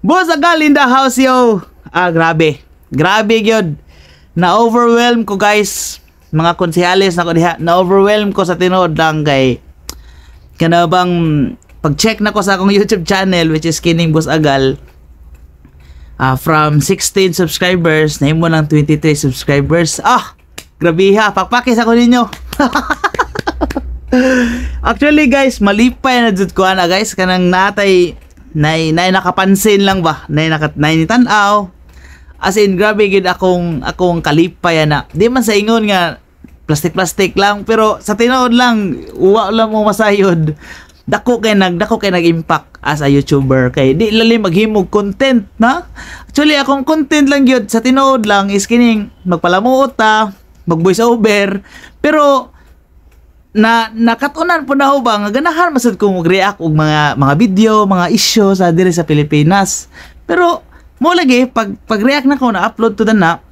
Boss Agal in the house, yo. Ah, grabe. Grabe gyud. Na-overwhelm ko, guys. Mga konsehales na ko diha. Na-overwhelm ko sa tinuod lang kay kana bang pag-check na ko sa akong YouTube channel, which is kining Boss Agal, from 16 subscribers nahimo lang 23 subscribers. Ah, grabe ha. Pakpakis ako ninyo. Actually, guys, malipay na jud ko ana, guys, kanang natay nay nay nakapansin lang ba, nay naka nay tan-aw. As in, grabe gid akong kalipay ana. Di man sa ingon nga plastic plastic lang, pero sa tinuod lang, wa lang mo masayod. Dako kay nag-impact as a YouTuber kay di lali maghimog content na. Actually, akong content lang gyud sa tinuod lang is kining magpalamuot ta, mag voice over, pero na nakatunan po na ho ba nga ganahan masud ko mag-react og mga video, mga issue sa diri sa Pilipinas. Pero mo lagi pag pag-react na ko na upload to na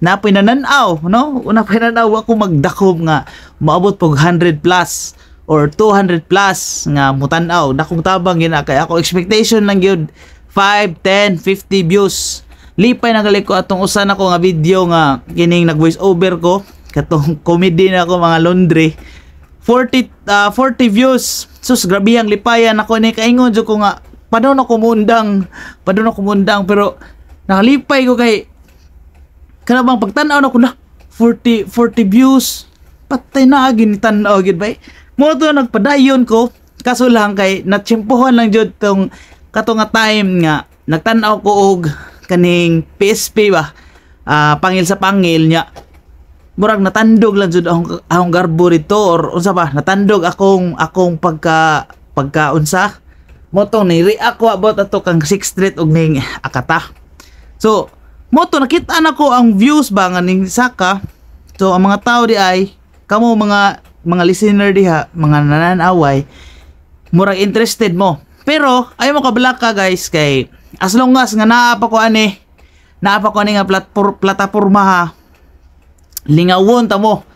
napoy nananaw, no? Una pa nanaw ako magdakom nga moabot pog 100 plus or 200 plus nga mutan-aw. Dakong tabang gina kay ako expectation lang gyud 5, 10, 50 views. Lipay na gali ko atong usa nako nga video nga kining nag voice over ko katong comedy na ako, mga laundry, 40 views. Sus, grabe ang lipayan ako ni kaingon jud ko nga padon ako mundang, padon ako mundang, pero nakalipay ko kay kana bang pagtan-aw na ko na 40 40 views. Patay na agi ni tan-aw gid bay. Mo to nagpadayon ko, kaso lang kay natsyempohan lang jud tong kato nga time nga nagtan-aw ko og kaning PSP ba. Ah, pangil sa pangil niya, murag natandog lang jud akong garbo dito or unsa ba, natandog akong pagka pagka unsa mo tong ni react ko about ato kang 6th Street og ning Akata. So mo to nakita na ko ang views ba nga ning saka. So ang mga tao di ay kamo mga listener diha, mga nananaway, murag interested mo. Pero ayaw mo kabalaka, guys, kay as long as nga naa pa ko ani nga plataporma ha, lingawon ta mo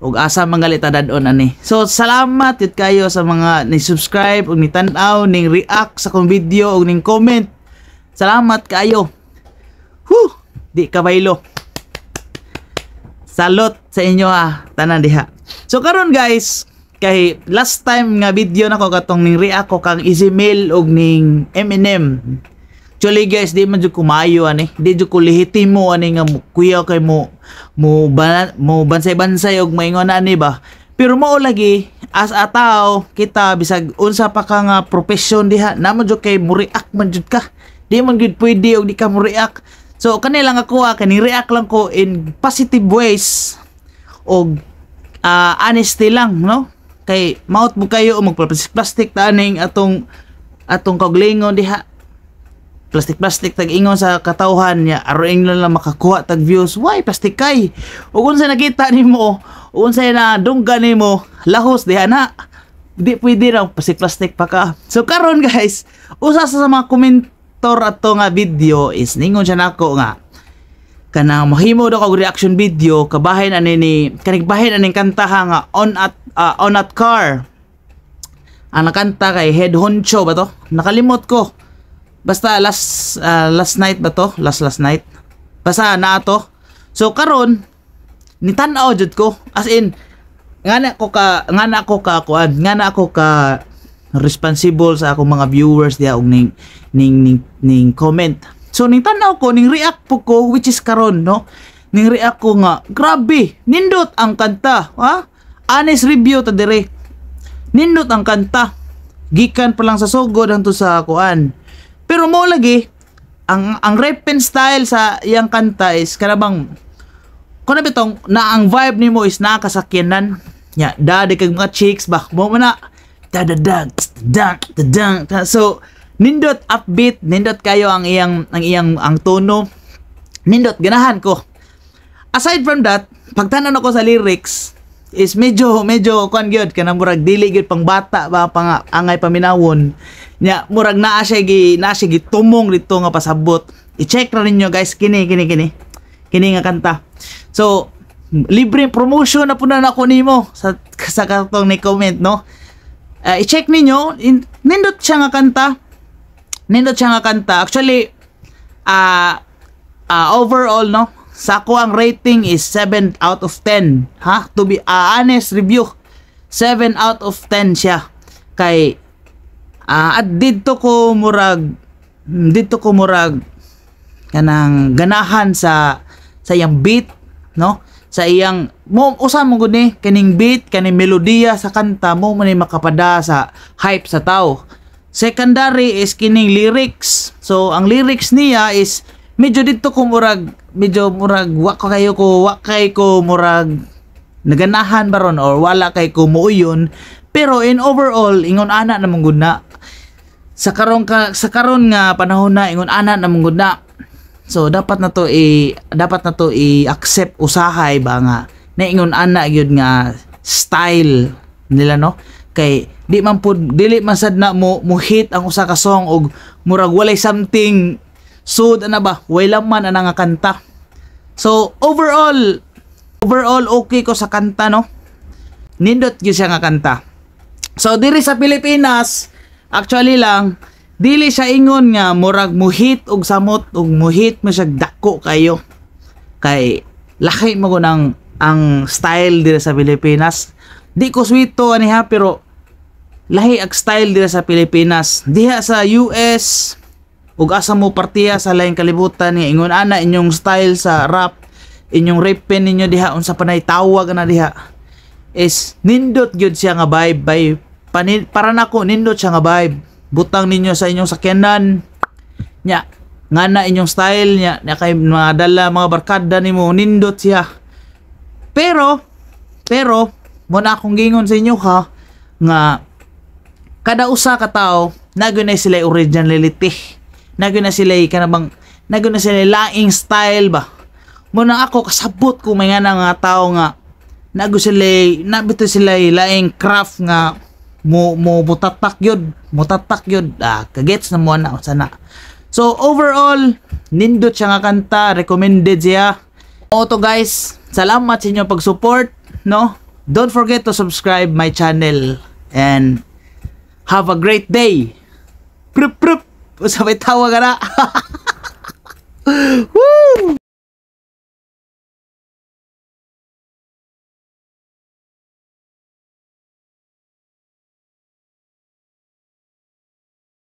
ug asa mangali ta dad-on ani. So salamat yun kayo sa mga ni subscribe ug ni tan-aw, ning react sa akong video ug ning comment. Salamat kayo. Whew, di kabaylo. Salot sa inyo ha, tanan diha. So karon, guys, kay last time nga video nako katong ning react ko kang Easy Mail ug ning Eminem. Actually, guys, di man jud ko maayo ani. Di jud ko lehitimo ani nga kuya kay mo mo mo bansay-bansay og maingon ani ba. Pero mao lagi as a tao kita, bisag unsa pa ka nga profession diha, namo jud kay mo react man jud ka. Di man gud pwede og di ka mo react. So kani lang ako ha, kani react lang ko in positive ways og honesty lang, no? Kay maot mo kayo og magplastic ta aning atong atong kauglingon diha, plastic plastic tag ingon sa katawhan niya aron ingnon lang makakuha tag views. Why plastic kay ug unsa nakita nimo, ug unsa na dunggan nimo, lahos diha na. Di pwede raw plastic plastic pa ka. So karon, guys, usa sa mga komentor ato nga video is ningon siya nako nga kanang mahimo daw kog reaction video kabahin ani ni kaning bahin aning kantaha nga on at car. Ang nakanta kay Head Honcho ba to? Nakalimot ko. Basta last night ba to? Last last night. Basta naa to. So karon ni tan-aw jud ko. As in nga na ko ka kuan, nga na ako ka responsible sa akong mga viewers diha og ning comment. So ning tan-aw ko, ning react po ko, which is karon, no. Ning react ko nga grabe, nindot ang kanta, ha? Honest review ta dire. Nindot ang kanta. Gikan pa lang sa sugod hangtod sa kuan. Pero mo lagi ang rapping style sa iyang kanta is kana bang kuno bitong na ang vibe nimo is nakasakyanan. Nya, dadi kag mga chicks ba mo man na da da da da da da. So nindot upbeat, nindot kayo ang iyang ang tono. Nindot, ganahan ko. Aside from that, pagtanan ako sa lyrics is medyo medyo kuan gyud, kanang murag dili gyud pang bata ba, pang angay paminawon nya. Murag naa siya gitumong dito nga pasabot. I-check ra ninyo, guys, kini kini kini kini nga kanta. So libre promotion na po na nako nimo sa katong ni comment, no. I-check ninyo, nindot siya nga kanta. Nindot siya nga kanta. Actually, overall, no, sa ako ang rating is 7 out of 10, ha. To be honest review, 7 out of 10 siya kay at didto ko murag kanang ganahan sa iyang beat, no, sa iyang mo usa mo gud ni kaning beat, kaning melodiya sa kanta mo man ni makapada sa hype sa tao. Secondary is kining lyrics. So ang lyrics niya is medyo didto ko murag medyo murag wa kay ko murag naganahan baron or wala kay ko muuyon, pero in overall, ingon ana na mong gud na sa karon nga panahon na, ingon ana na mong gud na. So dapat na to i-accept usahay ba nga naingon ana gyud nga style nila, no, kay di man pud, dili man sad na mo hit ang usa ka song og murag walay something sud ana ba, way laman ana nga kanta. So overall, okay ko sa kanta, no. Nindot gyud siya nga kanta. So diri sa Pilipinas, actually lang, dili siya ingon nga murag muhit og samot og muhit mo siya dako kayo kay lahi mo ko ng ang style diri sa Pilipinas. Di ko swito ani ha, pero lahi ang style diri sa Pilipinas. Diha sa US ug asa mo partiya sa laing kalibutan nga ingon ana inyong style sa rap, inyong rapping ninyo diha, unsa panay tawag na diha, is nindot gyud siya nga vibe by para nako, nindot siya nga vibe. Butang ninyo sa inyong sakyanan nya nga na inyong style nya nya kay mga dala mga barkada nimo, nindot siya. Pero mo na akong gingon sa inyo ha nga kada usa ka tawo naa na sila originality, naa na sila kanabang naa na sila laing style ba. Mo na ako kasabot ko may nga nga tao nga naa sila nabito sila laing craft nga mo mutatak yun, mutatak yun. Ah, kagets na mo na sana. So overall, nindot siya nga kanta, recommended siya. Oto guys, salamat sa inyong pag-support, no. Don't forget to subscribe my channel and have a great day. Prup prup, usabay tawa ka na.